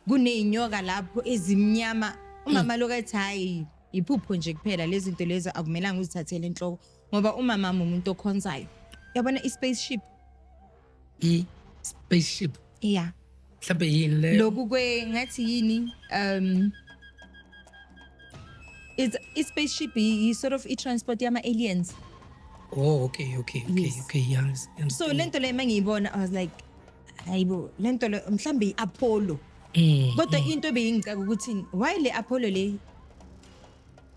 Kuney'nyoka lapho ezimnyama. Umama lokhu athi hhayi, iphupho nje kuphela lezi zinto lezi, akumelanga uzithathele enhloko ngoba umama umuntu okhonzayo. Yabona i-spaceship? I-spaceship? Yeah. Mhlawumbe yini leyo? Lokhu kwe ngathi yini, it's i-spaceship, i sort of i-transport yama-aliens. Oh, okay. Yes. Okay, yeah. So lento le mangiyibona, I was like, hayibo, lento le mhlambe i-Apollo. Kodwa into ebeyingicaka ukuthi why le Apollo le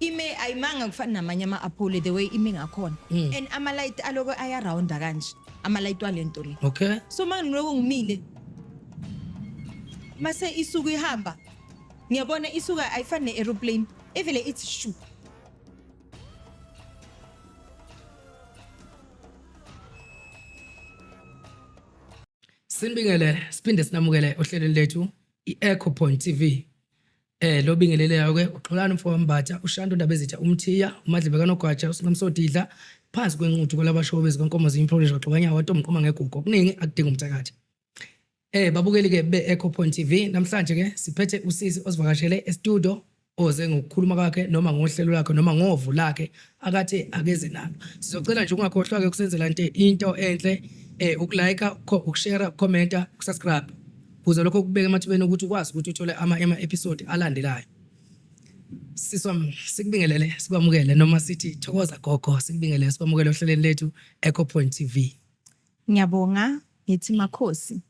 ime ayimanga kufana namanye ama-Apollo, the way ime ngakhona. And ama-light aloko ayarounda kanje, ama-light walento le. So manje ngiloko ngimile, mase isuka ihamba, ngiyabona isuka ayifani ne-aeroplane, evele ithi shu. Sinibingelele, siphinde sinamukele ohlelweni lethu i-Echo Point TV. Lo bingeleleyo ke uXolani umfo waMbatha, uShandu Ndabezitha uMthiya, uMadlebe kaNogwaja, uSinomsodidla, phansi kwenquthu kwalabashobe zikankomo ziyimphrolisha xobanya watomqoma ngegugu. Okuningi akudinga umthakathi. Babukeli ke be-Echo Point TV, namhlanje ke siphethe usisi osivakashele e-studio, oze ngokukhuluma kwakhe noma ngohlelo lwakhe noma ngovo lakhe akathe akeze nalo. Sizocela nje ungakhohlwa ke kusenzela into enhle, ukulike, ukushare, ukucomment, ukusubscribe, kuze lokho kubeke emathubeni ukuthi ukwazi ukuthi uthole ama episode alandelayo. Sisi wami, sikubingelele, sikwamukele, noma sithi thokoza gogo, sikubingelele, sikwamukele ohlelweni lethu Echo Point TV. Ngiyabonga, ngithi makhosi.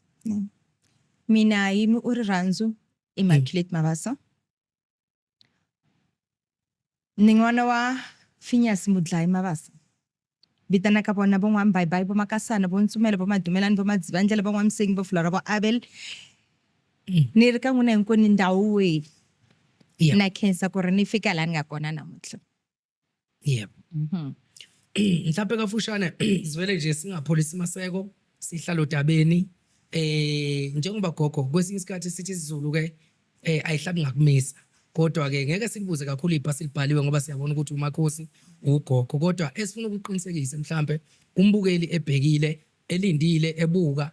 Mina yimi uRiranzu Immaculate Mabaso. Ni n'wana wa Phineas Mudlayi Mabasa. Vitanaka vona vo N'wambayibayi, vo Makasana, vo Ntsumelo, vo Madumelani, vo Madzivandlela, vo N'wamsengi, vo Flora, vo Abel. Ni ri ka n'wina hinkwenu ndhawu weyi. Na khensa ku ri ni fika laha ni nga kona namuntlha. Yebo. Mhlawumbe kafushane sivele nje singapholisi maseko, sihlala odabeni, njengoba gogo kwesinye isikhathi sithi isiZulu ke ayihlabi ngakumisa, kodwa ke ngeke silibuze kakhulu ibhasi libhaliwe ngoba siyabona ukuthi umakhosi ugogo, kodwa esifuna ukuqinisekisa mhlambe umbukeli ebhekile, elindile, ebuka,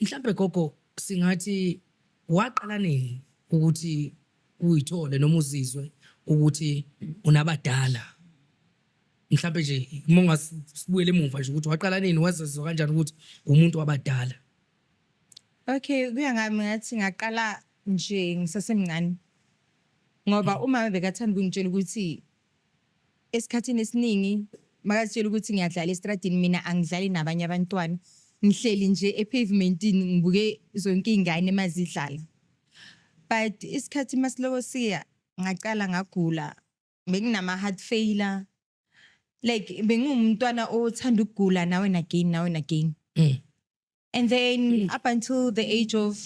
mhlambe gogo singathi waqala nini ukuthi uyithole noma uzizwe ukuthi unabadala? Mhlambe nje uma ungasibuyela emuva nje ukuthi waqala nini, wazizwa kanjani ukuthi umuntu wabadala? Okay, kuya ngami ngathi ngaqala nje ngisasemncane. Ngoba umama bekathanda ukungitshela ukuthi esikhathini esiningi makazitshela ukuthi ngiyadlala estradini, mina angidlali nabanye abantwana. Ngihleli nje epavementini ngibuke zonke izingane mazidlala. But isikhathi masiloko siya, ngaqala ngagula, benginama heart failure. Like bengiwumntwana othanda ukugula now and again, now and again. And then up until the age of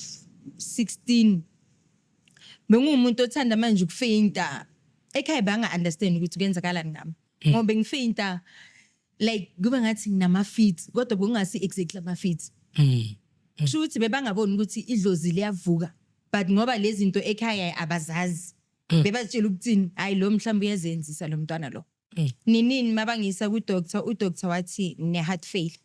16 bengumuntu othanda manje ukufainta. Ekhaya banga understand ukuthi kuyenzakalani ngami. Ngoba bengifainta like kuba ngathi nginama fits, kodwa bekungasi exactly ama fits. Kusho ukuthi bebangaboni ukuthi idlozi liyavuka, but ngoba lezi zinto ekhaya abazazi, bebazitshela ukuthini, hayi lo mhlawumbe uyazenzisa lo mntwana lo. Ninini mabangisa ku doctor, u doctor wathi ngine heart failure.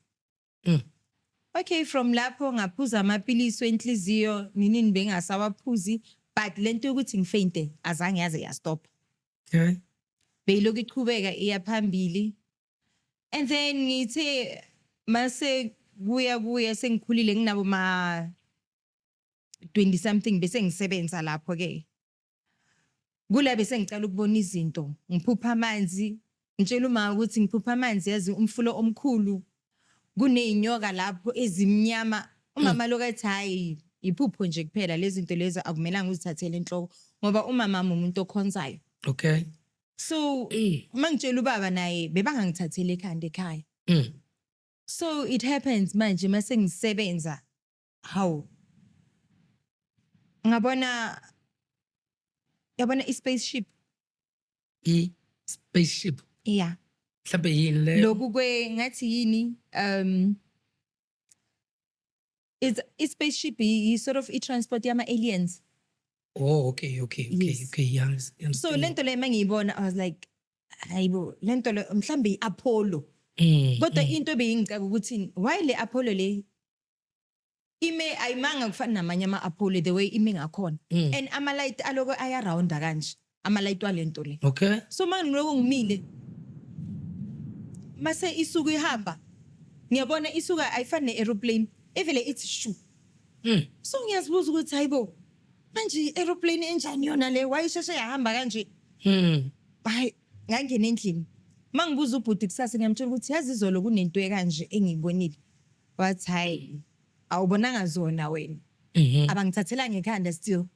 Okay, from lapho ngaphuza amapilisi wenhliziyo, ninini bengasawaphuzi, but lento yokuthi ngifainte azange yaze yastop. Beyilokhu iqhubeka iya phambili. And then ngithe mase kuya kuya sengikhulile, nginabo ma 20 something, bese ngisebenza lapho ke. Kula bese ngicala ukubona izinto, ngiphupha amanzi, ngitshela uma ukuthi ngiphupha amanzi, yazi umfula omkhulu, kuney'nyoka lapho ezimnyama. Umama lokhu athi hhayi, iphupho nje kuphela lezi zinto lezi, akumelanga uzithathele enhloko ngoba umama umuntu okhonzayo. So uma ngitshela ubaba naye bebangangithatheli ekhanda ekhaya. So it happens manje mase ngisebenza, hawu, ngabona, yabona i-spaceship? I-spaceship? Yeah. Mhlawumbe yini leyo? Lokhu kwe ngathi yini, it's i-spaceship, i sort of i-transport yama-aliens. Oh, okay. Yes. Okay, yeah. So lento le mangiyibona, I was like, hayibo, lento le mhlambe i-Apollo. Kodwa into ebeyingicaka ukuthi why le Apollo le Ime ayimanga kufana namanye ama-Apollo the way ime ngakhona. And ama-light aloko ayarounda kanje, ama-light walento le. So uma ngiloko ngimile, mase isuka ihamba, ngiyabona isuka ayifani ne-aeroplane, evele ithi shu. So ngiyazibuza ukuthi, hayibo, manje i-aeroplane enjani yona le, wayisheshe yahamba kanje? Hayi, ngangena endlini, mangibuza ubhuti kusasa, ngiyamtshela ukuthi yazi izolo kunento ekanje engiyibonile. Wathi, "Hayi, awubonanga zona wena." Abangithathela ngekhanda still.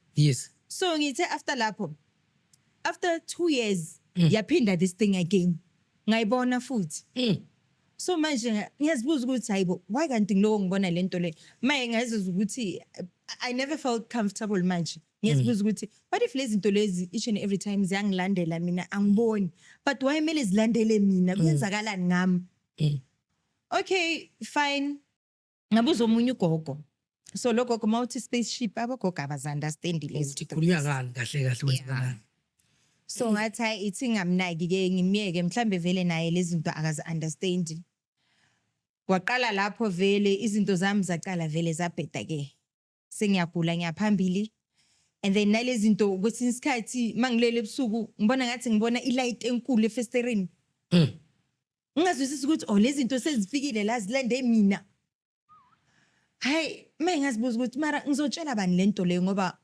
So ngithe after lapho, after 2 years, yaphinda this thing again, ngayibona futhi. So manje ngiyazibuza ukuthi, hayibo, why kanti ngiloko ngibona lento le? Maye ngazizwa ukuthi I never felt comfortable. Manje ngiyazibuza ukuthi what if lezi zinto lezi each and every time ziyangilandela mina angiboni, but why kumele zilandele mina? Kuyenzakalani ngami? Okay, fine, ngabuza omunye ugogo. So lo gogo, mawuthi spaceship, abogogo abazi-understandi lezi. Ukuthi khulunywa ngani kahle kahle, kwenzakalani? So ngathi, hayi, ithi ngamnaki ke, ngimyeke, mhlambe vele naye lezi zinto akazi understand. Kwaqala lapho vele izinto zami zaqala vele zabheda ke, sengiyagula, ngiyaphambili. And then nalezi zinto, kwesinye isikhathi mangilele ebusuku ngibona ngathi ngibona ilight enkulu efestereni. Ngingazwisisi ukuthi, oh, lezi zinto sezifikile la zilande mina. Hayi, maye ngazibuza ukuthi mara ngizotshela bani lento leyo, ngoba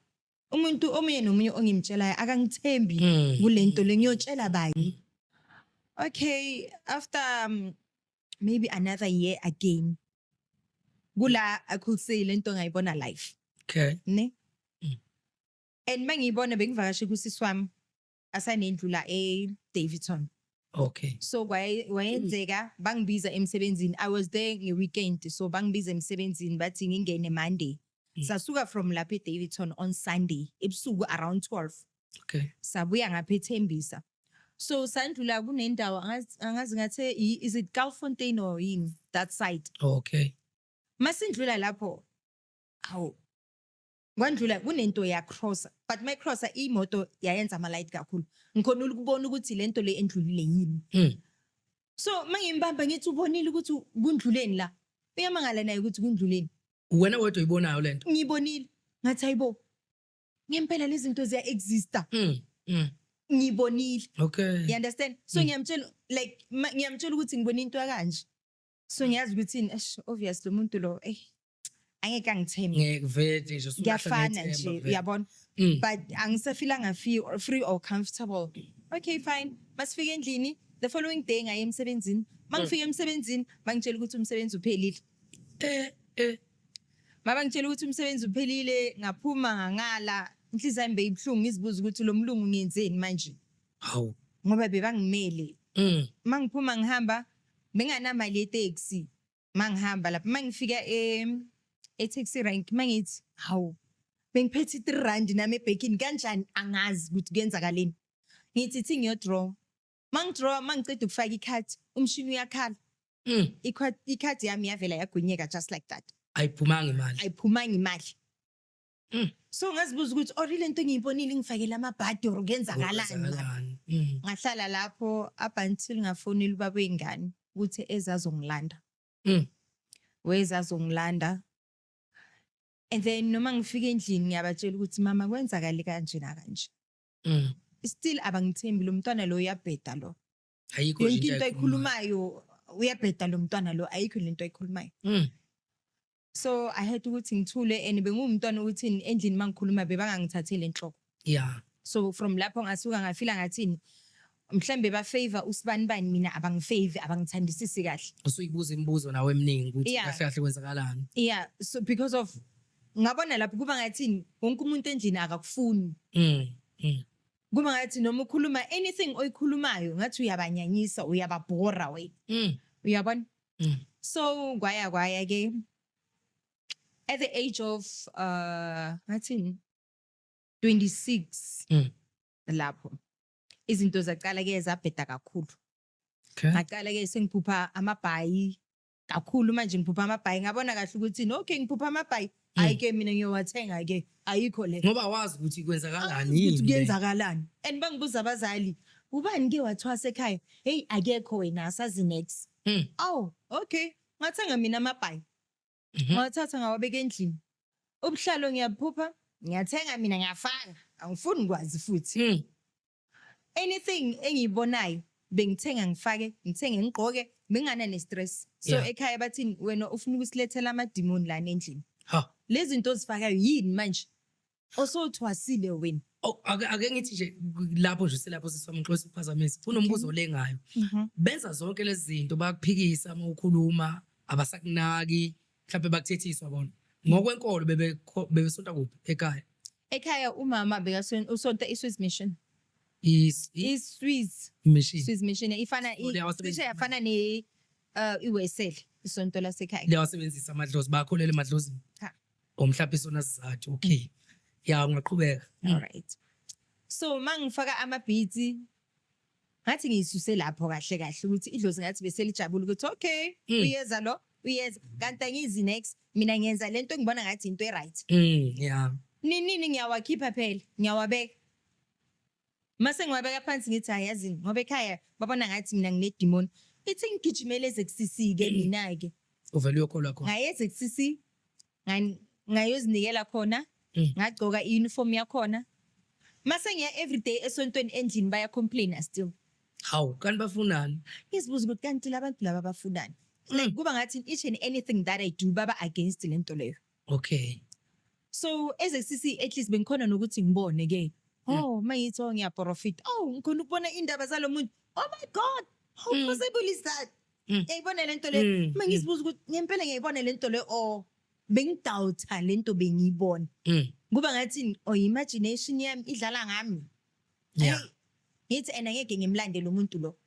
umuntu omunye nomunye ongimtshelayo akangithembi kulento le. Ngiyotshela bani? Okay, after maybe another year again, kula I could say lento ngayibona life ne. And mangiyibona, bengivakashe kusisi wami asanendlu la e-Daveyton. So wayenzeka bangibiza emsebenzini. I was there nge-weekend, so bangibiza emsebenzini, bathi ngingene Monday. Sasuka from lapha e-Daveyton on Sunday ebusuku around 12. Sabuya ngapha eThembisa. So sandlula kunendawo, angazi ngathi is it Kaalfontein or yini, that side. Masindlula lapho, hawu, kwandlula kunento ya crossa, but my crosser imoto yayenza ama light kakhulu, ngikhona ukubona ukuthi lento le endlulile yini. So mangimbamba ngithi, "Ubonile ukuthi kundluleni la?" Uyamangala naye ukuthi kundluleni. Wena wedwa uyibonayo lento? Ngibonile, ngathi, hayibo, ngempela lezi zinto ziya exista. Ngibonile. You understand? So ngiyamtshela, like ngiyamtshela ukuthi ngibona into kanje. So ngiyazi ukuthi eish, obvious lo muntu lo, eh, angeke angithembe. Ngeke vele nje usulahla Kuyafana nethemba nje. Vele. Uyabona? But angisafilanga free or comfortable. Okay, fine, masifika endlini the following day, ngaye emsebenzini. Mangifika emsebenzini, bangitshela ukuthi umsebenzi uphelile. Mabangitshela ukuthi umsebenzi uphelile, ngaphuma ngangala, inhliziyo yami beyibuhlungu, ngizibuza ukuthi lo mlungu ngiyenzeni manje? Hawu. Ngoba bebangimele. Mangiphuma ngihamba, benganamali yeteksi. Mangihamba lapha, mangifika e-taxi rank, mangithi, hawu, bengiphethe i-3 rand nami ebhekini, kanjani angazi ukuthi kuyenzakaleni. Ngithi thi ngiyodraw, mangidraw, mangiceda ukufaka ikhadi, umshini uyakhala. Ikhadi yami yavela yagwinyeka just like that. Ayiphumanga imali? Ayiphumanga imali. So ngazibuza ukuthi or ile nto engiyibonile ngifakele amabhadi or kuyenzakalani mara? Kwenzakalani? Ngahlala lapho up until ngafonela ubaba wey'ngane ukuthi ezazongilanda. Wezazongilanda, and then noma ngifika endlini ngiyabatshela ukuthi, "Mama, kwenzakale kanje nakanje." Still abangithembi, lo mntwana lo uyabheda lo. Ayikho nje. Yonke into ayikhulumayo. ayikhulumayo, uyabheda lo mntwana lo, ayikho lento ayikhulumayo. So I had ukuthi ngithule, and benguwumntwana ukuthi endlini mangikhuluma bebangangithatheli enhloko. So from lapho ngasuka ngafila ngathini, mhlambe ba-favor usibanibani, mina abangifavor, abangithandisisi kahle. Usuyibuza imibuzo nawe eminingi ukuthi kahle kahle kwenzakalani. Yeah, so because of ngabona lapho kuba ngathini, wonke umuntu endlini akakufuni. Kuba ngathi noma ukhuluma anything oyikhulumayo, ngathi uyabanyanyisa, uyababhora we. Uyabona? So kwaya kwaya ke, at the age of ngathini, 26, lapho izinto zaqala ke zabheda kakhulu. Ngaqala ke sengiphupha amabhayi kakhulu. Manje ngiphupha amabhayi, ngabona kahle ukuthi no, okay, ngiphupha amabhayi, hayi ke mina ngiyowathenga ke, ayikho le. Ngoba wazi ukuthi kwenzakalani ukuthi yini le. Kuyenzakalani. And bangibuza abazali, "Ubani ke wathwasa ekhaya?" "Hey, akekho wena, asazi next." Oh, okay, ngathenga mina amabhayi. Ngawathatha ngawabeka endlini. Ubuhlalo ngiyaphupha, ngiyathenga mina, ngiyafaka, angifuni kwazi futhi. Anything engiyibonayo bengithenga ngifake, ngithenge ngigqoke, bengingana ne-stress. So ekhaya bathini, "Wena ufuna ukusilethela amadimoni lana endlini." Ha. Lezi zinto ozifakayo yini manje? Osowuthwasile wena. Oh, ake ngithi nje lapho nje selapho siswami, ngixolisa ukuphazamisa. Kunombuzo olengayo. Benza zonke lezi zinto, bayakuphikisa uma ukhuluma, abasakunaki, mhlawumbe bakuthethiswa bona. Ngokwenkolo bebesonta kuphi ekhaya? Ekhaya umama usonta i-Swiss Mission. Is I-Swiss mission. Swiss Mission ifana Oh, liyawasebenzisa. Cishe yafana ne iWesele, isonto lasekhaya. Liyawasebenzisa amadlozi, bakholele emadlozini. Cha. Or mhlawumbe isona sizathu. Okay. Ya, ungaqhubeka. All right. So mangifaka ama-beads, ngathi ngiyisuse lapho kahle kahle ukuthi idlozi ngathi beselijabula ukuthi okay, uyeza lo, uyeza, kanti angizi next, mina ngiyenza lento engibona ngathi into e-right. Nini ngiyawakhipha phela, ngiyawabeka. Mase ngiwabeka phansi, ngithi hayi, yazini, ngoba ekhaya babona ngathi mina nginedimoni. Ithi ngigijimele eZCC-ke mina-ke. Uvele uyokholwa khona. Ngaye eZCC, ngayozinikela khona, ngagcoka i-uniform yakhona. Mase ngiya everyday esontweni, endlini baya-complaina still. Hawu, kanti bafunani? Ngizibuza ukuthi kanti labantu laba bafunani? Like kuba ngathi each and anything that I do baba against lento leyo. So eZCC at least bengikhona nokuthi ngibone ke. Oh, mangithi oh ngiyaprofit. Oh, ngikhona ukubona indaba zalo muntu. Oh my God, how possible is that? Ngiyayibona lento le. Mangizibuza ukuthi ngempela ngiyayibona lento le or bengidoubta lento bengiyibona. Kuba ngathi oh imagination yami idlala ngami. Hey, ngithi ena ngeke ngimlandele umuntu lo.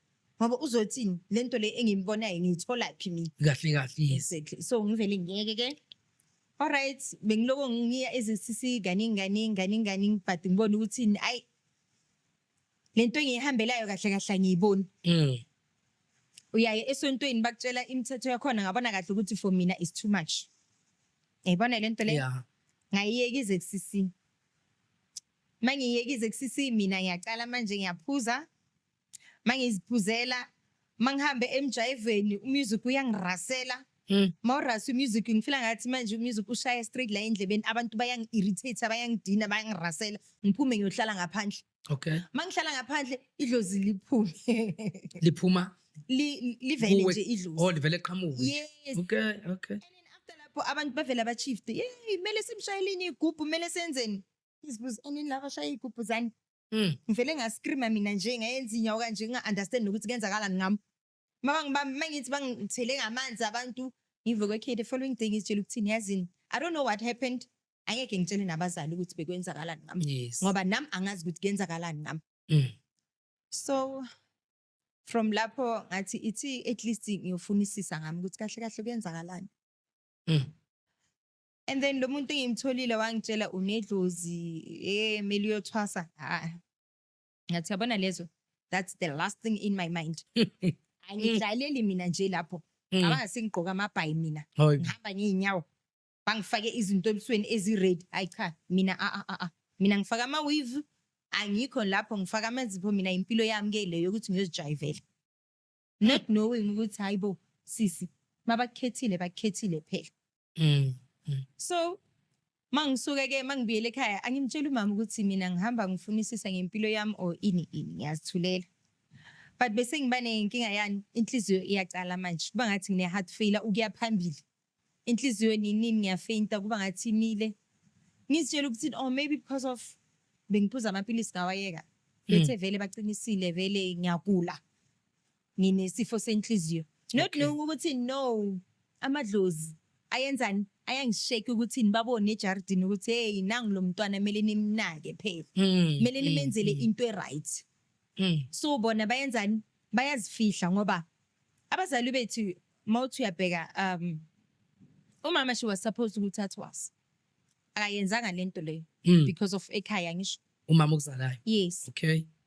Ngoba uzothini lento le engimbonayo ngiyithola phi mina? Kahle kahle, yes. Exactly. So ngivele ngiyeke ke. Alright, bengiloko ngiya eZCC kaningi kaningi kaningi kaningi, but ngibona ukuthi ayi, lento engiyihambelayo kahle kahle angiyiboni. Uyaye esontweni bakutshela imithetho yakhona, ngabona kahle ukuthi for mina is too much. Yayibona lento le? Yeah. Ngayiyeka iZCC. Mangiyeka iZCC mina ngiyaqala manje ngiyaphuza. Mangiziphuzela, mangihambe emjayiveni umusic uyangirasela. Mawurasa umusic ngifila ngathi manje umusic ushaya straight la endlebeni, abantu bayangi-irritate, bayangidina, bayangirasela, ngiphume ngiyohlala ngaphandle. Mangihlala ngaphandle idlozi liphume. Liphuma Livele kuwe. nje idlozi. Oh, livele qhamuke nje. Yes. Okay. And then after lapho abantu bavela ba-shift. Hey, kumele simshayeleni igubhu, kumele senzeni? Ngizibuza enini laba shaya igubhu zani? Ngivele ngascreama mina nje, ngayenza inyawo kanje, nginga-understand nokuthi kuyenzakalani ngami. Mabangibamba mangithi bangithele ngamanzi abantu, ngivuke okay the following day ngizitshela ukuthini, yazini, I don't know what happened. Angeke ngitshele nabazali ukuthi bekwenzakalani ngami. Ngoba nami angazi ukuthi kuyenzakalani ngami. So from lapho ngathi ithi at least ngiyofunisisa ngami ukuthi kahle kahle kuyenzakalani. And then lo muntu engimtholile wangitshela unedlozi, mele uyothwasa. Ha. Ngathi yabona lezo, that's the last thing in my mind. Angidlaleli mina nje lapho. Cabanga sengigqoka amabhayi mina. Hayi. Ngihamba ngey'nyawo. Bangifake izinto ebusweni ezi-red. Hayi cha, mina a a a. Mina ngifaka ama-weave, angikho lapho, ngifaka amazipho mina, impilo yami ke leyo ukuthi ngiyozijayivela. Not knowing ukuthi hayibo sisi, mabakukhethile bakukhethile phela. So mangisuke ke, mangibuyele ekhaya, angimtshela umama ukuthi mina ngihamba ngifunisisa ngempilo yami or ini ini, ngiyazithulela. But bese ngiba nenkinga yani, inhliziyo iyacala manje kuba ngathi ngine heart failure ukuya phambili. Inhliziyo nini ngiyafainta, kuba ngathi imile. Ngizitshela ukuthi oh maybe because of bengiphuza amaphilisi ngawayeka. Bethe vele baqinisile, vele ngiyagula. Nginesifo senhliziyo. Not knowing ukuthi no, amadlozi ayenzani, ayangishake ukuthi nibabone ejardini ukuthi hey, nangu lo mntwana, kumele nimnake phela. Kumele nimenzele into e-right. So bona bayenzani, bayazifihla ngoba abazali bethu, mawuthi uyabheka, umama she was supposed ukuthi athwase, akayenzanga lento leyo because of ekhaya ngisho. Umama okuzalayo? Yes.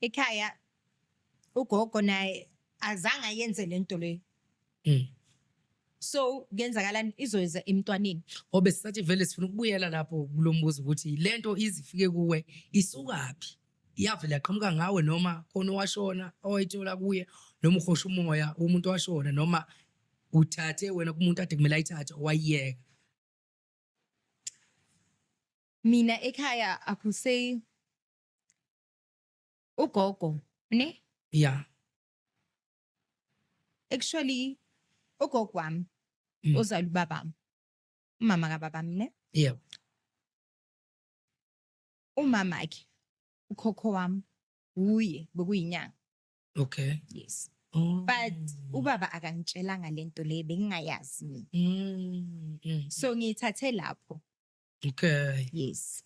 Ekhaya ugogo naye azange ayenze lento leyo. So kuyenzakalani, izoyeza emntwaneni. Obe sisathi vele sifuna ukubuyela lapho kulo mbuzo ukuthi lento izifike kuwe isukaphi? Iyavela yaqhamuka ngawe noma khona owashona owayithola kuye, noma uhosha umoya umuntu owashona, noma uthathe wena kumuntu ade kumele ayithathe owayiyeka? Mina ekhaya akusey ugogo ne. Actually ugogo wami ozala ubabami, umama kababami ne. Umama ke ukhokho wami uye bekuyinyanga. Yes. But ubaba akangitshelanga lento le, bengingayazi mina. So ngiyithathe lapho. Yes.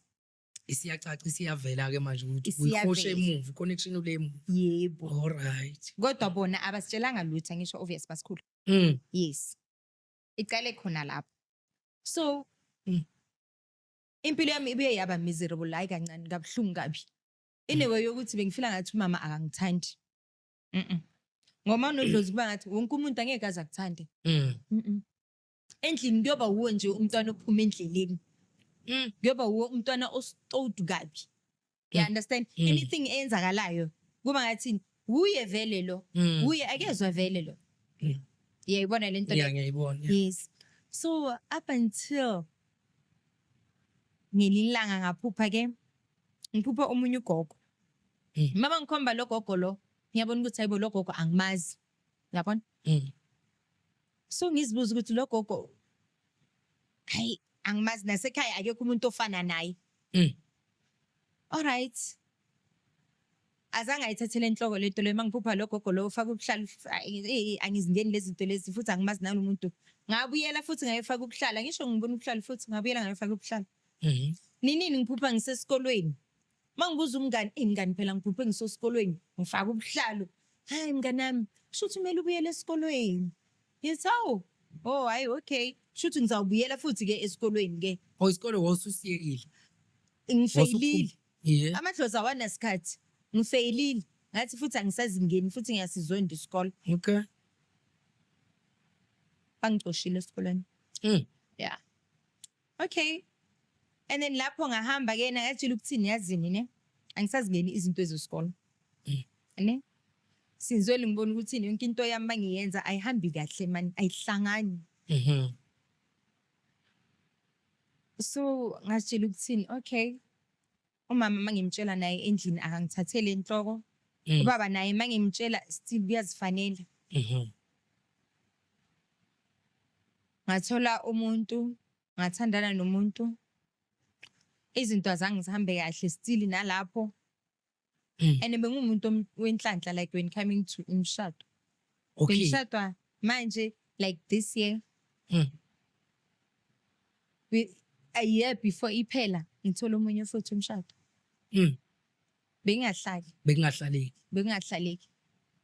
Isiyacaca, isiyavela ke manje ukuthi Isiyavela. uyihoshe emuva, connection ule emuva. Yebo. All right. Kodwa bona abasitshelanga lutho, ngisho obvious basikhulu. Yes. Icale khona lapho. So impilo yami ibuye yaba miserable, hayi kancane, kabuhlungu kabi. In a way yokuthi bengifila ngathi umama akangithandi. Ngoba unodlozi kuba ngathi wonke umuntu angeke aze akuthande. Endlini kuyoba wuwe nje umntwana ophuma endleleni. Kuyoba wuwe umntwana ostowed kabi. You understand? Mm. Anything eyenzakalayo kuba ngathi wuye vele lo. Wuye akezwa vele lo. Uyayibona lento Yeah, le? ngiyayibona. Yeah. Yes. So up until ngelinye ilanga ngaphupha ke, ngiphupha omunye ugogo. Mama ngikhomba lo gogo lo, ngiyabona ukuthi hayibo, lo gogo angimazi. Uyabona? So ngizibuza ukuthi lo gogo, hayi, angimazi, nasekhaya akekho umuntu ofana naye. All right. Azange ayithathele enhloko lento le. Mangiphupha lo gogo lo ufaka ubuhlalo, angizingeni lezi zinto lezi, futhi angimazi nalomuntu. Ngabuyela futhi ngayofaka ubuhlala, ngisho ngibona ubuhlalo futhi ngabuyela ngayofaka ubuhlalo. Ninini ngiphupha ngisesikolweni. Mangibuza umngani, "Eh mngani, phela ngiphuphe ngisesikolweni, ngifaka ubuhlalo." "Hayi mngani wami, kusho kumele ubuyele esikolweni." Ngithi hawu, oh hayi, okay. Kusho ngizawubuyela futhi ke esikolweni ke. Oh, isikole wawususiyekile. Ngifeyilile. Amadlozi awanasikhathi. Ngifeyilile. Ngathi futhi angisazingeni futhi ngiyasizonda isikole. Bangicoshile esikolweni. Yeah. Okay. And then lapho ngahamba ke, ngatshela ukuthini, yazini ne? Angisazingeni izinto ezesikole. Ne? Sinzwele ngibona ukuthi yonke into yami mangiyenza ayihambi kahle man, ayihlangani. So ngatshela ukuthini, okay. Umama mangimtshela naye endlini akangithathele enhloko. Ubaba naye mangimtshela still kuyazifanela. Ngathola umuntu, ngathandana nomuntu. Izinto azange zihambe kahle still nalapho. And bengumuntu wenhlanhla, like when coming to umshado. Bengishadwa manje like this year. A year before iphela ngithola omunye futhi umshado. Bengingahlali. Bekungahlaleki. Bekungahlaleki.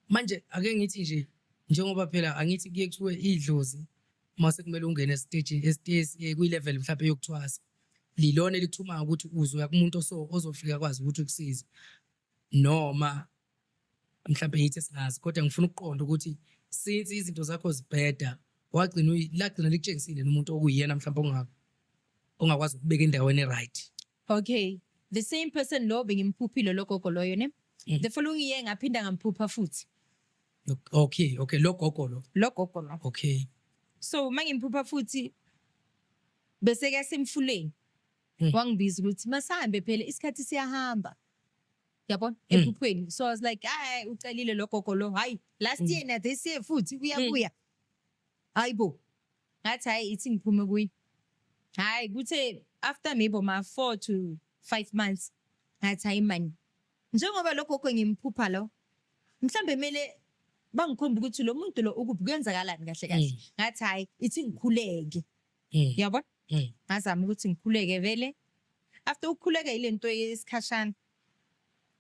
Manje ake ngithi nje, njengoba phela angithi kuye kuthiwe idlozi mase kumele ungene stage estage kwi level mhlawumbe yokuthwasa, lilona elikuthuma ukuthi uzoya kumuntu oso ozofika kwazi ukuthi ukusize, noma mhlawumbe yithi singazi, kodwa ngifuna ukuqonda ukuthi since izinto zakho zibheda, wagcina lagcina likutshengisile umuntu okuyiyena mhlawumbe ongakwazi ukubeka endaweni right? Okay. The same person lo bengimphuphile, lo gogo loyo ne. The following year ngaphinda ngamphupha futhi. Okay, lo gogo lo. Lo gogo lo. So mangimphupha futhi bese ke semfuleni. Wangibiza ukuthi masahambe phela, isikhathi siyahamba. Yabona, ephuphweni. So I was like, hayi, ucelile lo gogo lo. Hayi, last year na this year futhi uyabuya. Hayibo. Ngathi hayi, ithi ngiphume kuyi. Hayi, kuthe after maybe ma 4 to 5 months ngathi hayi man. Njengoba lo gogo ngimphupha lo, mhlambe kumele bangikhomba ukuthi lo muntu lo ukuphi, kuyenzakalani kahle kahle. Ngathi hayi, ithi ngikhuleke. Yabona? Ngazama ukuthi ngikhuleke vele. After ukukhuleka ilento yesikhashana.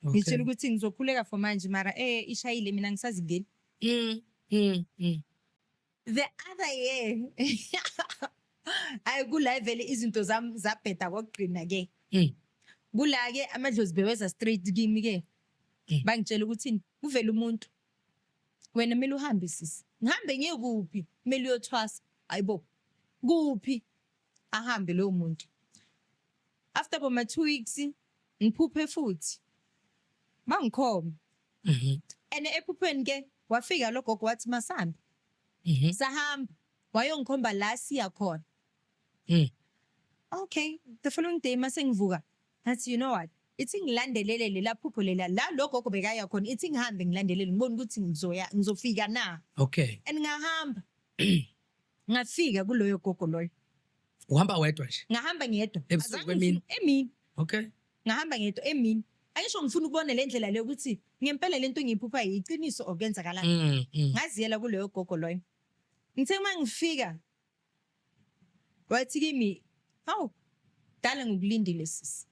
Ngitshela ukuthi ngizokhuleka for manje, mara ishayile, mina ngisazingeni. The other year, ayi, kula vele izinto zami zabheda kokugcina ke. Kula ke amadlozi beweza straight kimi ke. Bangitshela ukuthi kuvela umuntu. Wena kumele uhambe sisi. Ngihambe ngiye kuphi? Kumele uyothwasa. Hayibo. Kuphi? Ahambe lowo muntu. After boma 2 weeks ngiphuphe futhi. Bangikhomba. And ephuphweni ke wafika lo gogo wathi masambe. Sahamba. Wayongikhomba la siya khona. Okay, the following day mase ngivuka, ngathi, "You know what, ithi ngilandelele lela phupho lela la lo gogo bekaya khona, ithi ngihambe ngilandelele, ngibone ukuthi ngizoya, ngizofika na." And ngahamba, ngafika kuloyo gogo loyo. Uhamba wedwa nje? Ngahamba ngedwa. Ebusuku, Azange emini? Emini. Ngahamba ngedwa emini. Angisho ngifuna ukubona le ndlela leyo ukuthi ngempela lento engiyiphupha yiqiniso or kuyenzakalani. Ngaziyela kuloyo gogo loyo. Ngithe uma ngifika, wathi kimi, "Hawu, dala ngikulindile, sisi."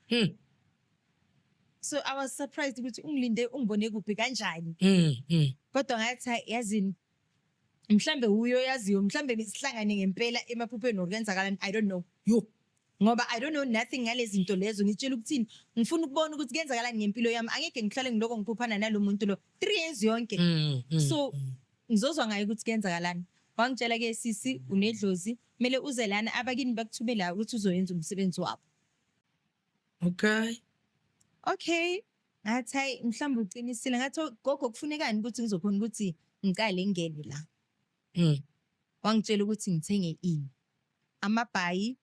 So I was surprised ukuthi ungilinde, ungibone kuphi, kanjani. Kodwa ngathi, "Hayi, yazini, mhlambe uyo yaziyo, mhlambe sihlangane ngempela emaphupheni or kuyenzakalani, I don't know." Yo. Ngoba I don't know nothing ngalezi zinto lezo. Ngitshela ukuthini, ngifuna ukubona ukuthi kuyenzakalani ngempilo yami. Angeke ngihlale ngiloko ngiphuphana nalo muntu lo 3 years yonke. So ngizozwa ngaye ukuthi kuyenzakalani. Wangitshela ke, "Sisi, unedlozi, kumele uze lana, abakini bakuthume la ukuthi uzoyenza umsebenzi wabo." Okay, ngathi, "Hayi, mhlawumbe uqinisile." Ngathi, "Oh, gogo, kufunekani ukuthi ngizokhona ukuthi ngicale ngene la?" Wangitshela ukuthi ngithenge ini, amabhayi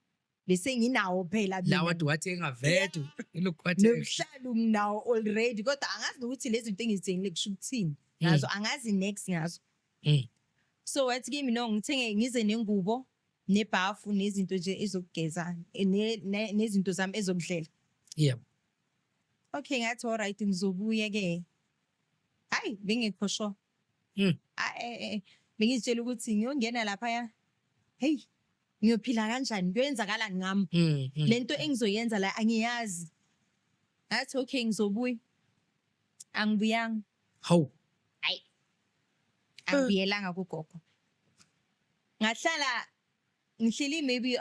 bese nginawo phela mina. Lawa wathenga vele, lokhu wathenga. Nobuhlalu nginawo already, kodwa angazi nokuthi lezi zinto engizithengile kusho ukuthini ngazo, angazi next ngazo. So wathi kimi no, ngithenge, ngize nengubo nebhafu nezinto nje ezokugeza, nezinto zami ezokudlela. Okay, ngathi, "Alright, ngizobuya ke." Hayi, bengekho sure. Ah, bengizitshela ukuthi ngiyongena laphaya, hey, ngiyophila kanjani, kuyoyenzakalani ngami? Lento engizoyenza la angiyazi. Ngathi, "Okay, ngizobuya." Angibuyanga. Hawu. Hayi, angibuyelanga kugogo. Ngahlala ngihleli maybe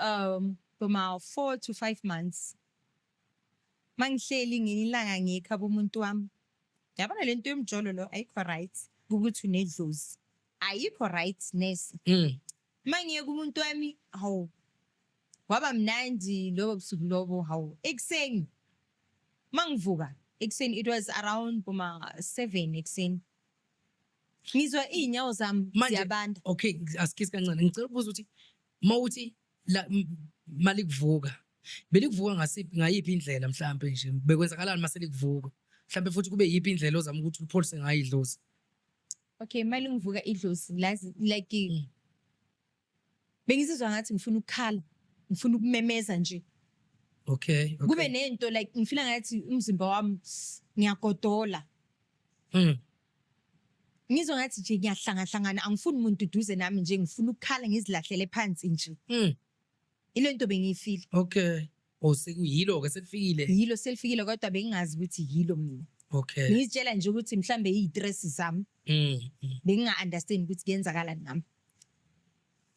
boma 4 to 5 months. Mangihleli, ngelinye ilanga ngiyekhaba umuntu wami, yabona lento yomjolo lo ayikho right, ukuthi unedlozi, ayikho right nese. Mangiye kumuntu wami, hawu, kwaba mnandi lobo busuku lobo. Hawu, ekuseni mangivuka ekuseni, it was around boma 7 ekuseni, ngizwa iy'nyawo zami Manje ziyabanda. Okay, asikisi kancane. Ngicela ukubuza ukuthi mawuthi la malikuvuka, belikuvuka ngasiphi, ngayiphi indlela mhlambe nje? Bekwenzakalani mase likuvuka? Mhlambe futhi kube yiphi indlela ozama ukuthi upholise ngayo idlozi? Okay, mali ngivuka idlozi lazi like bengizizwa ngathi ngifuna ukukhala, ngifuna ukumemeza nje. Kube nento like ngifila ngathi umzimba wami ngiyagodola. Ngizwa ngathi nje ngiyahlangahlangana, angifuni umuntu duze nami nje, ngifuna ukukhala, ngizilahlele phansi nje. Ile nto bengiyifile. Okay. Oh, sekuyilo ke, selifikile. Yilo, selifikile, kodwa bengingazi ukuthi yilo mina. Ngizitshela nje ukuthi mhlambe iyi-stress zami. Benginga-understand ukuthi kuyenzakalani ngami.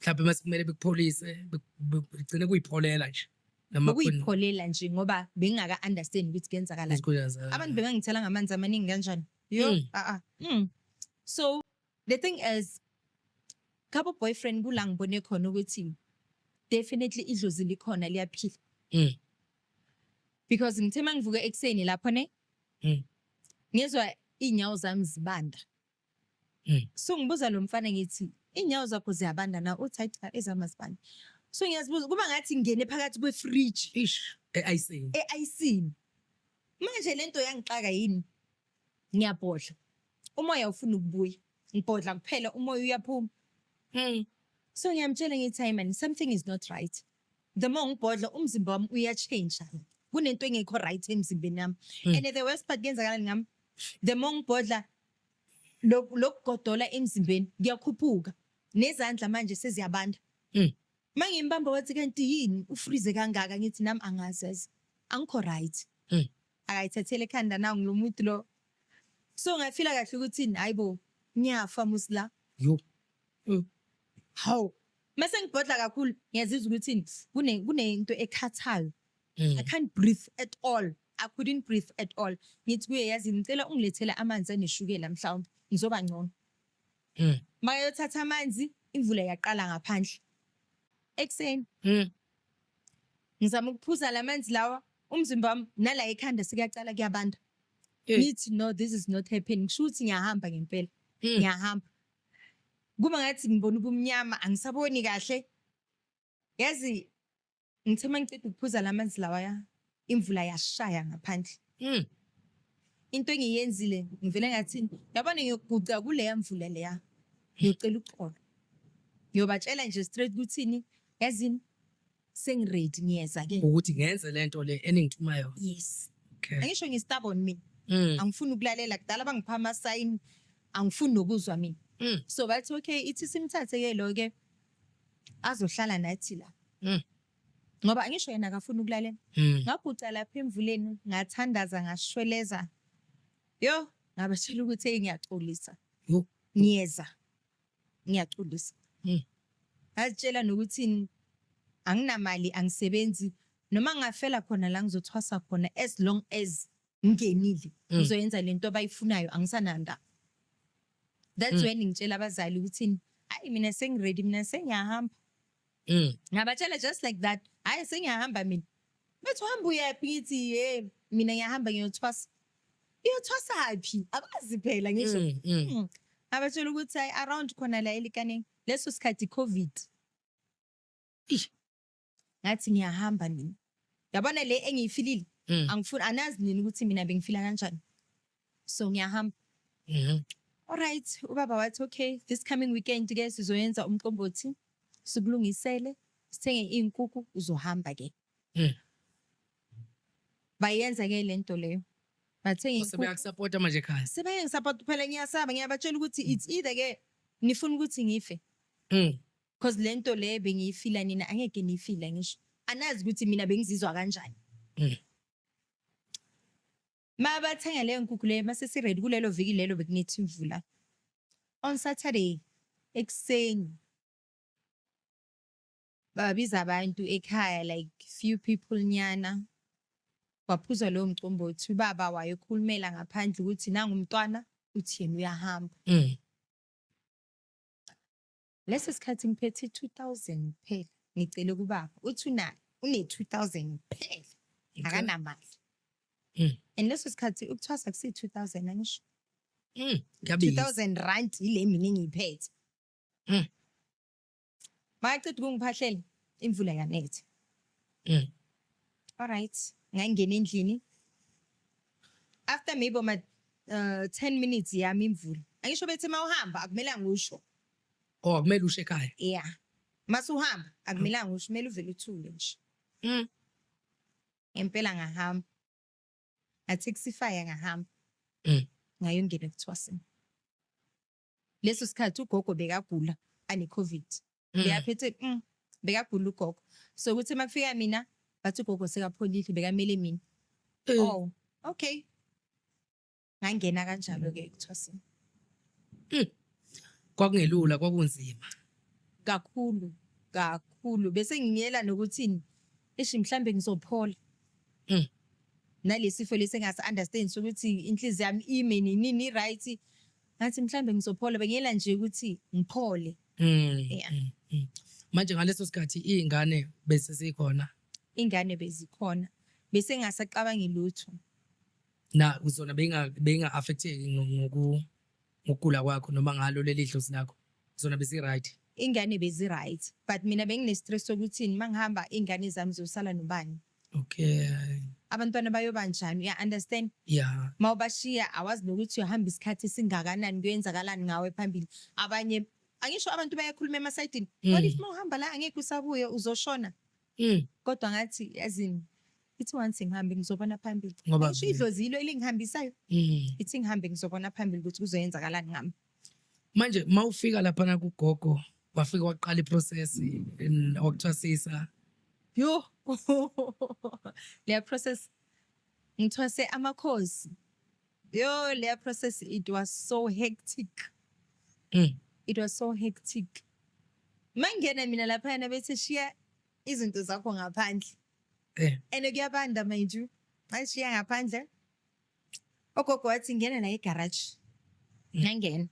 Mhlawumbe mase kumele bekupholise, begcine kuyipholela nje. Noma khona Bekuyipholela nje ngoba bengingaka-understand ukuthi kuyenzakalani. Abantu bengangithela ngamanzi amaningi kanjani, yo. Ah ah. So the thing is, couple boyfriend, kula ngibone khona ukuthi definitely idlozi likhona, liyaphila. Because ngithe mangivuka ekuseni lapho ne, ngizwa iy'nyawo zami zibanda. So ngibuza lo mfana, ngithi, "Iy'nyawo zakho ziyabanda na?" Uthi, "Hayi cha, ezami azibandi." So ngiyazibuza, kuba ngathi ngingene phakathi kwefriji. Ish, e-icing. E-ayisini. Manje lento yangixaka yini, ngiyabhodla, umoya ufuna ukubuya, ngibhodla kuphela, umoya uyaphuma. So ngiyamtshela, ngithi, "Hayi man, something is not right. The more ngibhodla, umzimba wami uya-change, kunento engekho right emzimbeni yami." And the worst part, kuyenzakalani ngami, the more ngibhodla, lokugodola emzimbeni kuyakhuphuka, nezandla manje seziyabanda. Mangimbamba wathi, "Kanti yini ufreeze kangaka?" Ngithi, "Nami angazi, yazi, angikho right." Akayithathele ekhanda na ngilo muntu lo. So ngafila kahle ukuthi hayibo, ngiyafa musla. Yo. Hawu, mase ngibhodla kakhulu, ngiyazizwa ukuthi kunento ekhathayo. I can't breathe at all, I couldn't breathe at all. Ngithi kuye, "Yazi, ngicela ungilethele amanzi aneshukela, mhlawumbe ngizoba ngcono." Makayothatha amanzi, imvula yaqala ngaphandle ekuseni. Ngizama ukuphuza lamanzi lawa, umzimba wami nala ekhanda sekuyacala kuyabanda. Ngithi, "No, this is not happening, kusho ukuthi ngiyahamba ngempela." Ngiyahamba, kuba ngathi ngibona ubumnyama, angisaboni kahle, yazi. Ngithe mangiceda ukuphuza lamanzi lawaya, imvula yashaya ngaphandle. Into engiyenzile, ngivele ngathi, yabona, ngiyoguca kuleya mvula leya, ngiyocela uxolo, ngiyobatshela nje straight ukuthini, yazini, sengi-ready, ngiyeza ke. Ukuthi ngenze lento le eningithuma yona. Yes. Okay. Angisho ngi-stubborn mina. Mm. Angifuni ukulalela, kudala bangipha ama-sign, angifuni nokuzwa mina. So bathi, okay, ithi simthathe ke lo ke, azohlala nathi la, ngoba angisho yena akafuni ukulalela. Ngaguca lapha emvuleni, ngathandaza, ngashweleza, yo, ngabatshela ukuthi, hey, ngiyaxolisa. Yo. Ngiyeza, ngiyaxolisa. Ngazitshela nokuthi anginamali, angisebenzi, noma ngingafela khona la ngizothwasa khona, as long as ngingenile, ngizoyenza lento abayifunayo, angisanandaba. That's when ngitshela abazali ukuthi, hayi, mina sengi-ready, mina sengiyahamba. Ngabatshela just like that, hayi, sengiyahamba mina. Bethi, uhamba uyaphi? Ngithi, ye, mina ngiyahamba, ngiyothwasa. Iyothwasa phi? Abazi phela, ngisho. Ngabatshela ukuthi, hayi, around khona la eLikaneng. Leso sikhathi COVID. Eish. Ngathi ngiyahamba mina, yabona le engiyifilile, angifuni, anazi nini ukuthi mina bengifila kanjani, so ngiyahamba. Alright, ubaba wathi, okay, this coming weekend ke sizoyenza umqombothi, sikulungisele, sithenge iy'nkukhu, uzohamba ke. Bayenza ke lento leyo, bathenga iy'nkukhu. Sebeyakusapota manje ekhaya. Sebayangisupport phela, ngiyasaba, ngiyabatshela ukuthi it's either ke nifuna ukuthi ngife, cause lento le bengiyifila, nina angeke niyifile, ngisho anazi ukuthi mina bengizizwa kanjani. Ma bathenga leyo nkukhu leyo, mase si-ready, kulelo viki lelo bekunetha imvula. On Saturday ekuseni babiza abantu ekhaya, like few people nyana, waphuzwa lowo mcombothi. Ubaba wayekhulumela ngaphandle ukuthi nangumntwana uthi yena uyahamba. Leso sikhathi ngiphethe 2000 kuphela, ngicele kubaba, uthi una une 2000 kuphela, akanamali. And leso sikhathi ukuthwasa kusi 2000, angisho? Kuyabiza. R2000 ile mina engiyiphethe. Bayaceda ukungiphahlela, imvula yanetha. Alright, ngangena endlini. After maybe ma 10 minutes yami imvula. Angisho bethi mawuhamba akumelanga usho. Oh, akumele usho ekhaya. Yeah. Masuhamba akumelanga usho, kumele uvele uthule nje. Ngempela ngahamba. Nga-taxify ngahamba. Ngayongena ekuthwaseni. Leso sikhathi ugogo bekagula, ane COVID. Bekaphethe bekagula ugogo. So kuthi makufika mina, bathi ugogo sekapholile, bekamele mina. Oh, okay. Ngangena kanjalo ke ekuthwaseni. Kwakungelula, kwakunzima. Kakhulu, kakhulu. Bese ngiyela nokuthi ishi mhlambe ngizophola. Nalesifo lesi engasi understand ukuthi inhliziyo yami ime nini ni right. Ngathi mhlambe ngizophola, bengiyela nje ukuthi ngiphole. Yeah. Manje ngaleso sikhathi izingane bese zikhona? Ingane bezikhona. Bese ngingasacabangi lutho. Na zona benga affecteki ngokugula kwakho noma ngalo leli dlozi lakho? Zona bezi right? Ingane bezi right, but mina bengine stress sokuthi mangihamba ingane zami zosala nobani? Abantwana bayoba njani? You understand? Yeah. Mawubashiya awazi nokuthi uyohamba isikhathi esingakanani, kuyenzakalani ngawe phambili. Abanye angisho abantu bayakhuluma emasayidini. What if mawuhamba la angeke usabuye, uzoshona? Kodwa ngathi, yazini, ithi once ngihambe ngizobona phambili. Ngoba Ngisho idlozi yilo elingihambisayo. Ithi ngihambe, ngizobona phambili ukuthi kuzoyenzakalani ngami. Manje mawufika lapha na kugogo, wafika waqala iprocess wakuthwasisa? Yo. Leya process, ngithwase amakhosi. Yo, leya process, it was so hectic. It was so hectic. Mangena mina laphana bethi shiya izinto zakho ngaphandle. And kuyabanda, mind you. Ngashiya ngaphandle. Ogogo wathi ngena la egarage. Ngangena.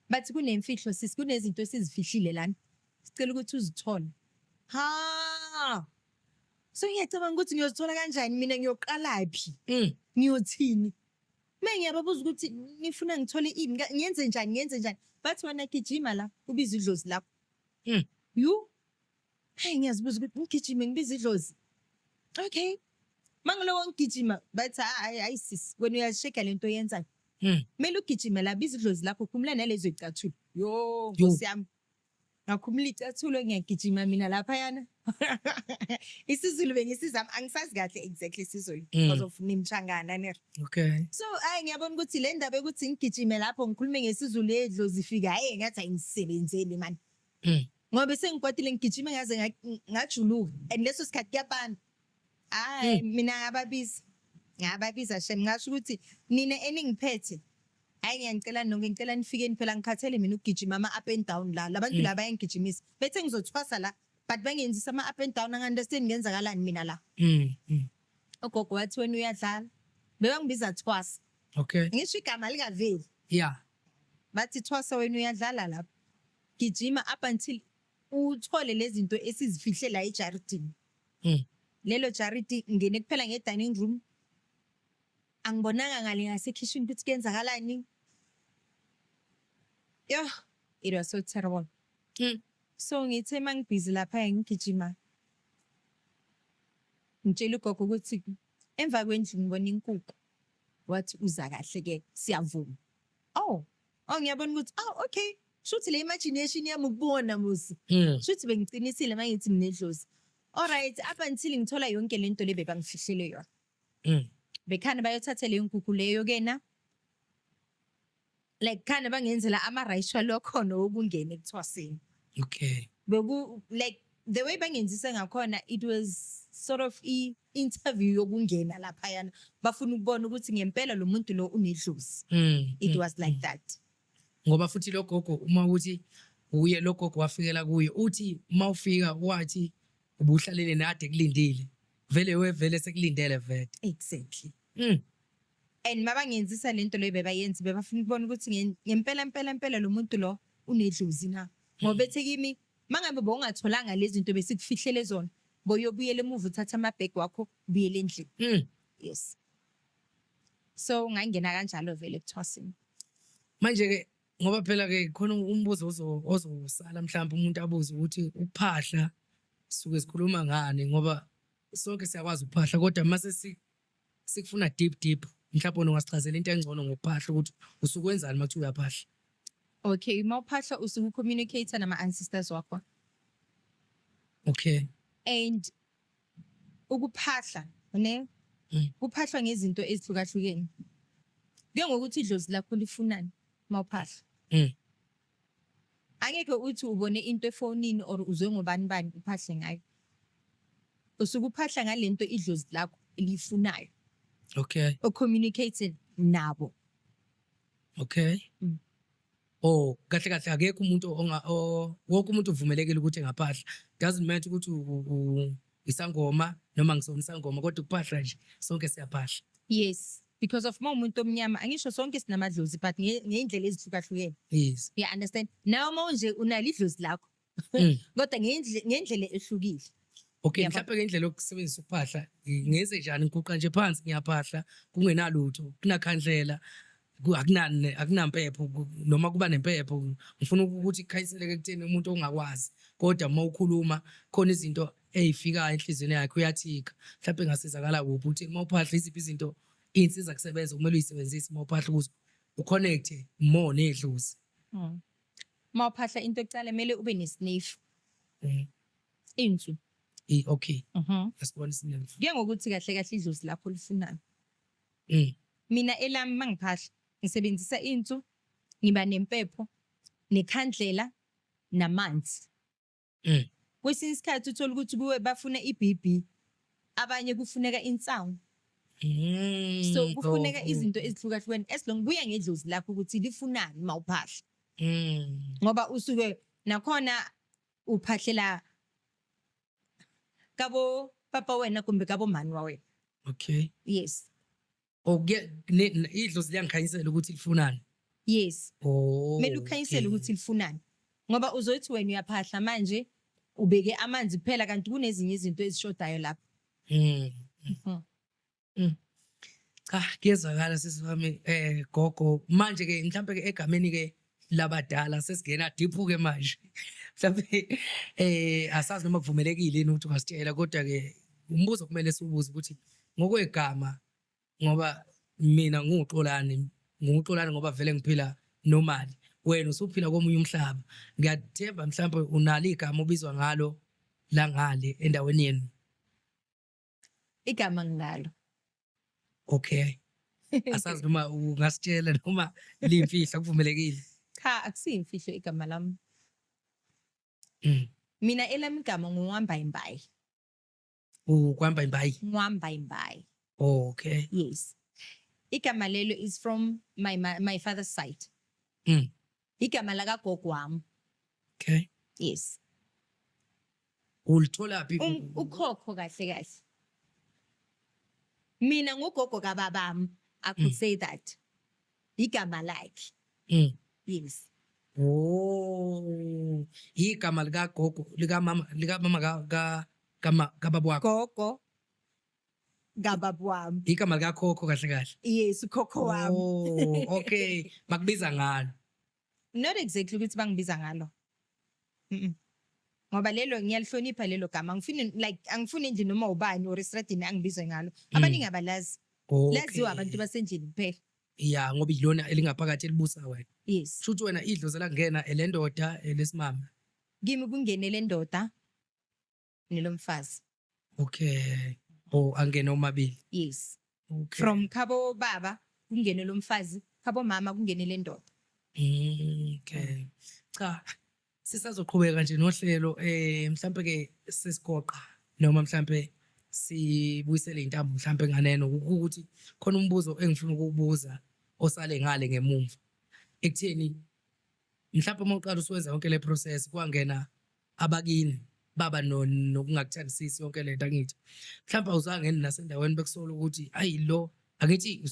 Bathi kunemfihlo sisi, kunezinto esizifihlile lana. Sicela ukuthi uzithole. Ha! So ngiyacabanga ukuthi ngiyozithola kanjani mina, ngiyoqala phi? Ngiyothini? Mina ngiyababuza ukuthi nifuna ngithole ini, ngiyenze njani, ngiyenze njani? Bathi wena gijima la, ubize idlozi lakho. You? Hayi, ngiyazibuza ukuthi ngigijime ngibiza idlozi. Okay, mangiloko ngigijima bathi, "Hayi, hayi sisi, wena uyasheka lento oyenzayo. Kumele ugijime la, biza idlozi lakho, khumula nalezo icathulo." Yo. Yo. Nkosi yami, ngakhumula icathulo, ngiyagijima mina laphayana. IsiZulu bengisizama, angisazi kahle exactly isiZulu because of nimshangana ner. So hayi, ngiyabona ukuthi le ndaba yokuthi ngigijime lapho ngikhulume ngesiZulu edlozi ifika, hayi, ngathi ayingisebenzeli mani. Ngoba sengikwatile, ngigijime ngaze ngajuluka and leso sikhathi kuyabanda. Hayi, mina ngababiza, ngababiza shem, ngasho ukuthi nina eningiphethe, hayi, ngiyanicela nonke, ngicela nifikeni phela, ngikhathele mina ukugijima ama-up and down la. Labantu la bayangigijimisa, bethe ngizothwasa la, but bangenzisa ama-up and down, angi-understand ngenzakalani mina la. Ugogo wathi, "Wena uyadlala." Bebangibiza thwasa. Ngisho igama likaveli. Bathi, "Thwasa, wena uyadlala lapha, gijima up until uthole lezi zinto esizifihle la ejaridini." Lelo jaridi ngene kuphela nge-dining room, angibonanga ngale ngasekhishini ukuthi kuyenzakalani. Yo, it was so terrible. So ngithe mangibhizi lapha ngigijima, ngitshela ugogo ukuthi emva kwendlu ngibona inkukhu. Wathi, "Uza kahle ke, siyavuma." Oh, ngiyabona ukuthi, oh okay, shuthi le imagination yami ukubona musi. Shuthi bengicinisile mangithi nginedlozi. Alright, up until ngithola yonke lento le bebangifihlele yona. Bekhana bayothatha leyo nkukhu leyo kena. Like khana bangenzela ama-ritual wakhona wokungena ekuthwaseni. Beku like the way bangenzisa ngakhona, it was sort of i-interview yokungena laphayana. Bafuna ukubona ukuthi ngempela lo muntu lo unedlozi. It was like that. Ngoba futhi lo gogo, uma uthi uye lo gogo wafikela kuye, uthi uma ufika wathi ubuhlalele nade kulindile vele, wevele sekulindele vele. Exactly. And mabangenzisa lento leyo bebayenza, bebafuna ukubona ukuthi ngempela mpela mpela lo muntu lo unedlozi na. Ngoba bethe kimi, mangabe bowungatholanga lezi zinto besikufihlele zona, boyobuyela emuva, uthatha amabhegi wakho, ubuyele endlini. Yes. So ngangena kanjalo vele ekuthwaseni. Manje ke, ngoba phela ke khona umbuzo ozosala, mhlawumbe umuntu abuze ukuthi ukuphahla suke sikhuluma ngani, ngoba sonke siyakwazi ukuphahla, kodwa mase sikufuna deep deep, mhlawumbe ungasichazela into engcono ngokuphahla, ukuthi usukwenzani uma kuthiwa uyaphahla? Okay, mawuphahla usuke ucommunicate nama-ancestors wakho. And ukuphahla ne kuphahlwa ngezinto ezihlukahlukene. Kuya ngokuthi idlozi lakho lifunani mawuphahla. Angeke uthi ubone into efonini or uzwe ngobani bani uphahle ngayo. Usuke uphahla ngalento idlozi lakho eliyifunayo. Ocommunicate nabo. Oh, kahle kahle akekho umuntu onga wonke umuntu uvumelekile ukuthi engaphahla. Doesn't matter ukuthi isangoma noma ngisona isangoma, kodwa ukuphahla nje sonke siyaphahla. Yes, because of uma umuntu omnyama, angisho sonke sinamadlozi, but ngeyindlela ezihlukahlukene. You understand? Nawe uma nje unalo idlozi lakho. Kodwa ngendlela ehlukile. Okay, mhlawumbe ngendlela yokusebenzisa ukuphahla, ngenze njani? Ngiguqa nje phansi ngiyaphahla kungenalutho, kunakhandlela, akunani, akunampepho, noma kuba nempepho? Ngifuna ukuthi kukhanyiseleke ekutheni umuntu ongakwazi, kodwa uma ukhuluma khona izinto ey'fikayo enhliziyweni yakhe, uyathika. Mhlawumbe engasizakala kuphi ukuthi uma uphahla, iziphi izinto, iy'nsiza kusebenza okumele uyisebenzise uma uphahla ukuze uconnect more nedlozi? Uma uphahla, into yokuqala kumele ube nesnuff. Insu. Okay. Asibona isnuff. Kuya ngokuthi kahle kahle idlozi lakho lifunani. Mina elami mangiphahla ngisebenzisa insu, ngiba nempepho, nekhandlela, namanzi. Kwesinye isikhathi uthola ukuthi kuwe bafuna i-BB, abanye kufuneka insangu. So kufuneka izinto ezihlukahlukene as long kuya ngedlozi lakho ukuthi lifunani mawuphahla. Ngoba usuke nakhona uphahlela kabo papa wena kumbe kabo mani wa wena. Yes. Oh, idlozi liyangikhanyisela ukuthi lifunani. Yes. Oh. Kumele ukhanyisele ukuthi lifunani. Ngoba uzothi wena uyaphahla manje ubeke amanzi kuphela, kanti kunezinye izinto ezishodayo lapha. Cha, kuyezwakala sisi wami, gogo. Manje ke mhlambe ke egameni ke labadala sesingena deep ke manje. Mhlawumbe asazi noma kuvumelekile yini ukuthi ungasitshela, kodwa ke umbuzo kumele siwubuze ukuthi ngokwegama, ngoba mina ngiwuXolani, ngiwuXolani ngoba vele ngiphila normally, wena usuphila komunye umhlaba. Ngiyathemba mhlawumbe unalo igama obizwa ngalo la ngale endaweni yenu. Igama nginalo. Okay, asazi noma ungasitshela noma liyimfihlo, kuvumelekile. Cha, akusiyimfihlo igama lami. Mina elami igama nguWambayimbayi. Ukwambayimbayi? Ngwambayimbayi. Okay. Yes. Igama lelo is from my father's side. Igama lakagogo wami. Yes. Ulitholaphi? Ukhokho kahle kahle. Mina ngugogo kababami. I could say that. Igama lakhe. Yes. Oh, igama likagogo, likamama, likamama ka ka kama kababa wakho. Gogo kababa wami. Igama likakhokho kahle kahle. Yes, ukhokho wami. Oh, okay. Bakubiza ngalo. Not exactly ukuthi bangibiza ngalo. Ngoba lelo ngiyalihlonipha lelo gama. Angifuni like angifuni endlini noma ubani or estradini angibizwe ngalo. Abaningi abalazi. Laziwa abantu basendlini kuphela. Ya, ngoba ilona elingaphakathi elibusa wena. Yes. Shuthi wena idlozi langena elendoda elesimame. Kimi kungene lendoda nelomfazi. Okay. Oh, angene omabili. Yes. Okay. From khabo baba kungene lomfazi, khabo mama kungene lendoda. Okay. Cha, sisazoqhubeka nje nohlelo, mhlambe ke sesigoqa noma mhlambe sibuyisele intambo mhlambe nganeno ukuthi khona umbuzo engifuna ukukubuza osale ngale ngemumva. Ekutheni mhlambe uma uqala usuwenza yonke le process kwangena abakini baba nokungakuthandisisi yonke lento, angithi mhlawumbe awuzange nasendaweni bekusola ukuthi ayi lo, angithi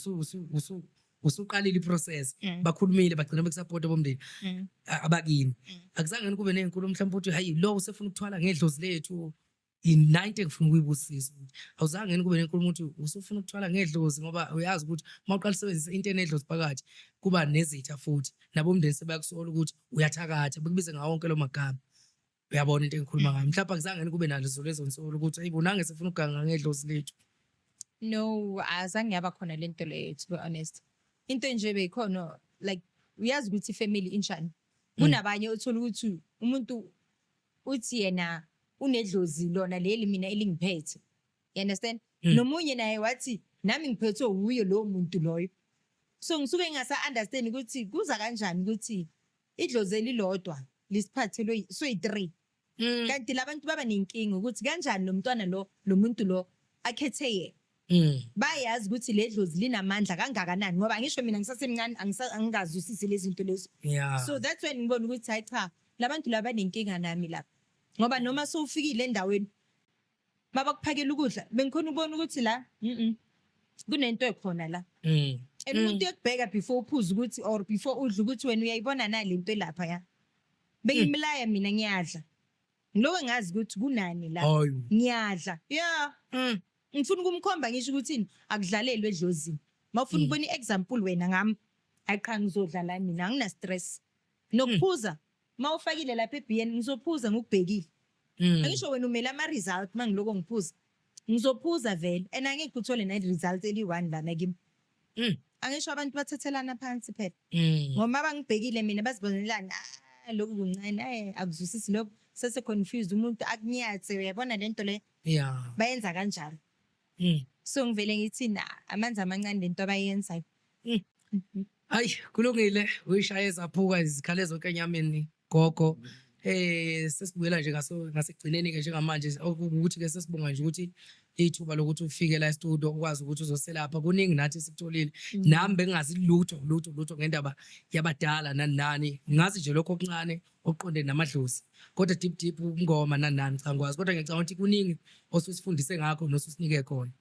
usuqalile i-process, bakhulumile bagcina bekusupport bomndeni, abakini, akuzange kube nezinkulumo mhlawumbe uthi hayi lo usefuna ukuthwala ngedlozi lethu, i-90 engifuna ukuyibusisa. Awuzange kube nenkulumo ukuthi usufuna ukuthwala ngedlozi, ngoba uyazi ukuthi uma uqala usebenzisa into enedlozi phakathi kuba nezitha, futhi nabomndeni sebayakusola ukuthi uyathakatha, bekubize ngawo wonke lo magama. Uyabona into engikhuluma ngayo? Mhlawumbe akuzange kube nazo lezo nsolo ukuthi ayibo nange sifuna ukuganga ngedlozi lethu. No, azange yaba khona lento leyo, to be honest. Into nje beyikhona, like uyazi ukuthi ifamily injani. Kunabanye uthola ukuthi umuntu uthi yena unedlozi lona leli mina elingiphethe. You understand? Nomunye naye wathi nami ngiphethwe uye lowo muntu loyo. So ngisuke ngingasa understand ukuthi kuza kanjani ukuthi idlozi elilodwa lisiphathelwe soyi-3. Kanti labantu baba nenkinga ukuthi kanjani lo mntwana lo, lo muntu lo akhethe yena. Bayazi ukuthi le dlozi linamandla kangakanani, ngoba ngisho mina ngisasemncane angingazwisisi lezi zinto lezo. So that's when ngibona ukuthi hayi cha, labantu laba banenkinga nami lapha. Ngoba noma sowufikile endaweni mabakuphakela ukudla, bengikhona ukubona ukuthi la kunento ekhona la. And umuntu uyakubheka before uphuze ukuthi or before udla ukuthi wena uyayibona na lento elapha ya. Bengimlaya mina ngiyadla. Ngiloko ngazi ukuthi kunani la. Ngiyadla. Yeah. Ngifuna ukumkhomba ngisho ukuthi akudlalelwe edlozini. Mawufuna ukubona iexample wena ngami, hayi qha ngizodla la mina angina stress. Nokuphuza mawufakile lapha eBN ngizophuza ngikubhekile. Angisho wena umele ama result mangiloko ngiphuza. Ngizophuza vele and angeke uthole na result eli-1 lana kimi. Angisho abantu bathathelana phansi phela. Ngoba bangibhekile mina bazibonelana, ah lokhu kuncane, akuzwisisi lokho, sese confused umuntu akunyatse, uyabona lento le. Bayenza kanjalo. So ngivele ngithi na amanzi amancane lento abayenzayo. Hayi kulungile, uyishaye zaphuka izikhale zonke enyameni gogo. Sesibuyela nje ngasekugcineni ke njengamanje, ukuthi ke sesibonga nje ukuthi ithuba lokuthi ufike la e-studio ukwazi ukuthi uzoselapha. Kuningi nathi sikutholile. Nami bengingazi lutho lutho lutho ngendaba yabadala nani nani, ngazi nje lokho okuncane okuqonde namadlozi, kodwa deep deep ubungoma nani nani cha ngikwazi, kodwa ngiyacabanga ukuthi kuningi osusifundise ngakho nosusinike khona.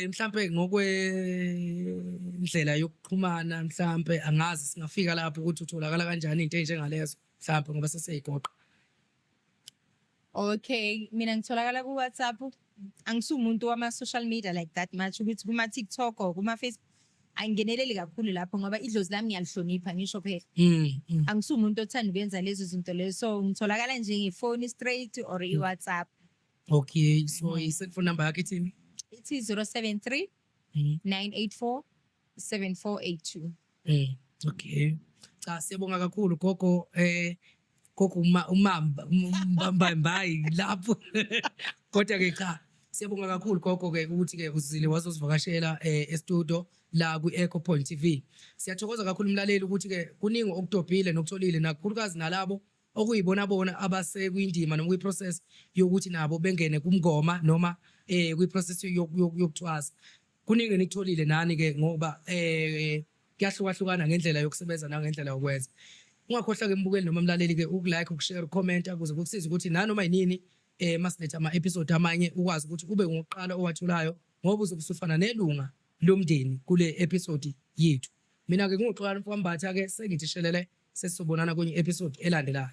Mhlambe ngokwendlela yokuxhumana, mhlambe angazi singafika lapho ukuthi utholakala kanjani into enjengalezo, mhlambe ngoba sesiyayigoqa. Okay, mina ngitholakala ku WhatsApp. Angisumuntu wama social media like that much ukuthi kuma TikTok or kuma Facebook. Angingeneleli kakhulu lapho ngoba idlozi lami ngiyalihlonipha, ngisho phela. Angisumuntu othanda ukuyenza lezo zinto lezo, so ngitholakala nje ngefoni straight or i-WhatsApp. Okay, so i-cellphone number yakho ithini? Ithi 073 984 7482. Okay. Cha, siyabonga kakhulu gogo, gogo uma umamba umbambayi lapho. Kodwa ke cha, siyabonga kakhulu gogo ke ukuthi ke uzile wazosivakashela e-studio la kwi-Echo Point TV. Siyathokoza kakhulu umlaleli ukuthi ke kuningi okudobhile nokutholile, nakhulukazi nalabo okuyibona bona abasekwindima noma kwi-process yokuthi nabo bengene kumngoma noma kwi-process yokuthwasa. Kuningi enikutholile nani ke ngoba kuyahlukahlukana ngendlela yokusebenza nangendlela yokwenza. Ungakhohlwa ke mbukeli noma mlaleli ke ukulike, ukushare, ucomment ukuze kukusize ukuthi nanoma yinini masiletha ama episode amanye ukwazi ukuthi ube ngokuqala owatholayo, ngoba uzobe usufana nelunga lomndeni kule episode yethu. Mina ke nguXolani Mfwambatha ke, sengithi shelele, sesizobonana kwenye episode elandelayo.